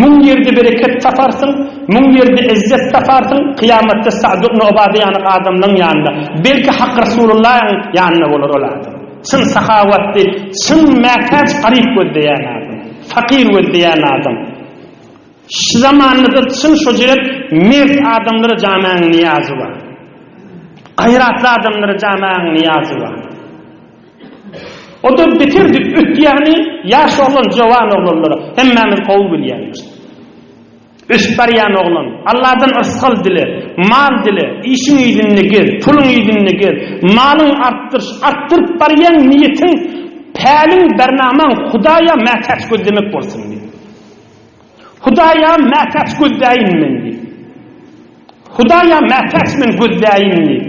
Müň ýerde bereket taparsyň, müň ýerde yzzet taparsyň, kyýamatda Sa'd ibn Ubada ýaly adamlaryň ýanynda, belki Hak Resulullahyň ýanynda bolar ol adam. Çyn sahawatly, çyn mätäç garyp gözleýän adam, fakyr gözleýän adam. Şu zamanda-da çyn şo jeret mert adamlara jamäň nyýazy bar. Gaýratly adamlara jamäň nyýazy bar. O-da beterdi ötýäni ýaş oglan, jowan oglanlara hemmämiz gowy bilýändir. Ösüp barýan oglan, Alladan yrsgal dile, mal dile, işiň yzynda gez, puluň yzynda gez, malyň artdyryş, artdyryp barýan niýetiň, päliň, bernamaň Hudaýa mätäç gözlemek bolsun diý. Hudaýa mätäç gözläýin men diý. Hudaýa mätäç men gözläýin diý.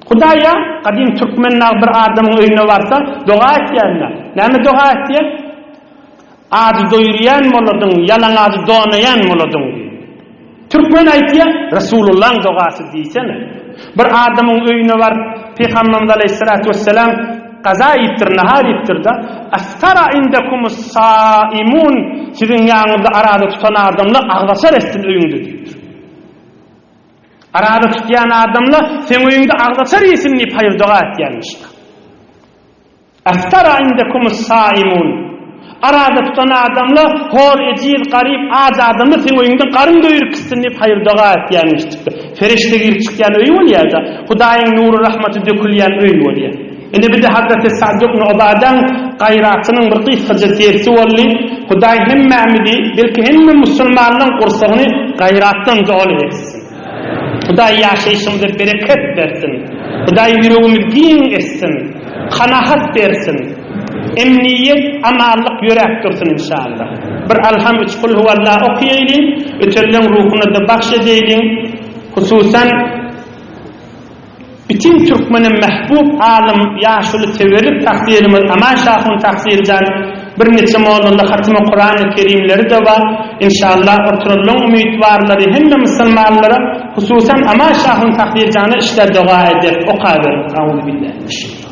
Hudaýa, gadym türkmen nag bir adamyň öýüne barsa, doga etýände. Näme doga etýär? Ajy doýurýan boladyň, ýalaňajy donaýan boladyň diý. Türkmen aýtýar, Resulullaň dogasy diýsene. Bir adamyň öýüne baryp, Pygamberimiz aleýhissalatu wesselam gaza iýipdir, nahar iýipdir-de, Aftara indekumus saimun, siziň ýanyňyzda araza tutan adamlar agzaçar etsin öýüňde diýipdir. Araza tutýan adamlar seň öýüňde agzaçar iýsin diýip haýyr-doga etýärmiş. Aftara indekumus saimun. Araza tutan adamlar hor, ejiz, garyp, aç adamlar seň öýüňde garyn doýuryp gitsin diýip haýyr-doga etýänmiş diýipdir. Perişde girip çykýan öý bolýar-da, Hudaýyň nury rahmaty dökülýän öý bolýar. Indi bir-de Hazreti Sa'd ibn Ubadaň gaýratynyň bir gysgaja dersi boldy. Hudaý hemmämizi, belki hemme musulmanlaryň gursagyny gaýratdan doly etsin. Hudaý ýaşaýşymyza bereket bersin. Hudaý ýüregimizi giň etsin. Kanahat bersin. Emniýet, amanlyk ýöräp dursun inşallah. Bir Alham üç Kulhuwallah okaýaýlyň, ötenleň ruhuna-da bagş edeýliň. Hususan Bütin türkmene mähbub alym ýaşuly teberrik tagsyrymyz Aman Şahun Tagsyrjan bir niçe mollanda hatymy Kurany Kerimleri-de bar. Inşallah oturanlaň umytwarlary hemme musulmanlara hususan Aman Şahun Tagsyrjana işler doga ederis okaberiň. Auzubillahi mineşşeýtanirrajim.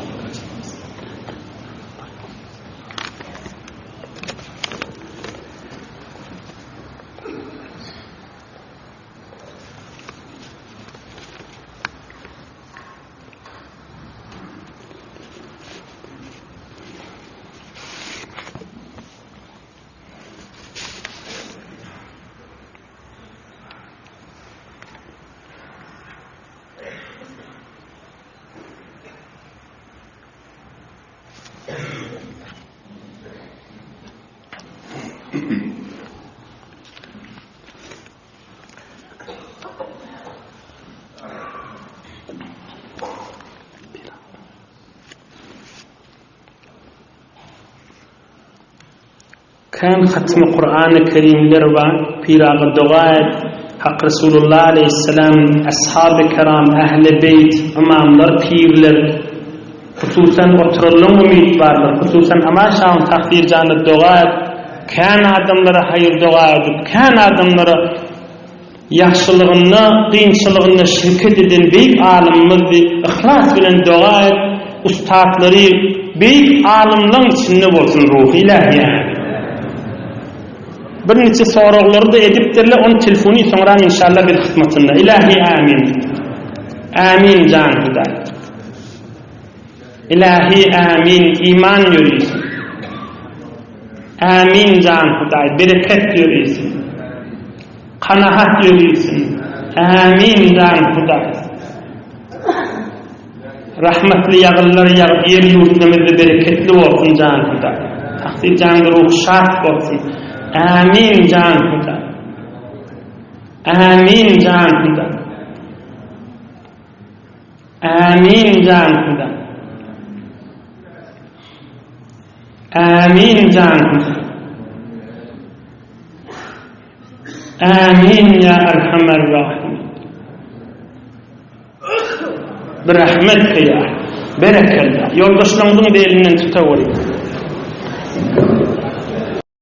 Kän hatmy Kurany Kerimler bar, Pyraga doga et, Hak Resulullah aleýhissalam, Ashaby kiram, Ähli beýt, ymamlar, pirler, hususan oturanlaň umyt bardyr, hususan Aman şahyň Tahsir jana doga et, Kän adamlara haýyr-doga edip, kän adamlara ýagşylygynda, kynçylygynda şirket eden beýik alymymyzdy. Yhlas bilen doga et, ussatlary beýik alymlaň içinde bolsun ruhy ilähi amin. Bir niçe soraglary-da edipdirler, ony telefony soňram inşallah biz hyzmatynda. Ilähi amin. Amin jan Hudaý. Ilähi amin iman ýörisin. Ämin jan Hudaý bereket ýörisin. Kanahat ýörisin. Ämin jan Hudaý. Rahmatly ýagynlar ýagyp ýer ýurtlarymyzda bereketli bolsun jan Hudaý. Tahsil janyň ruhy şat bolsun. Ämin jan Hudaý. Ämin jan Hudaý. Ämin jan Hudaý. Ämin jan Hudaý. Ämin ýa Erhamer Rahimin. Birahmetke ýa. Berekella. Ýoldaşlaryňyzyň belinden tutaweriň.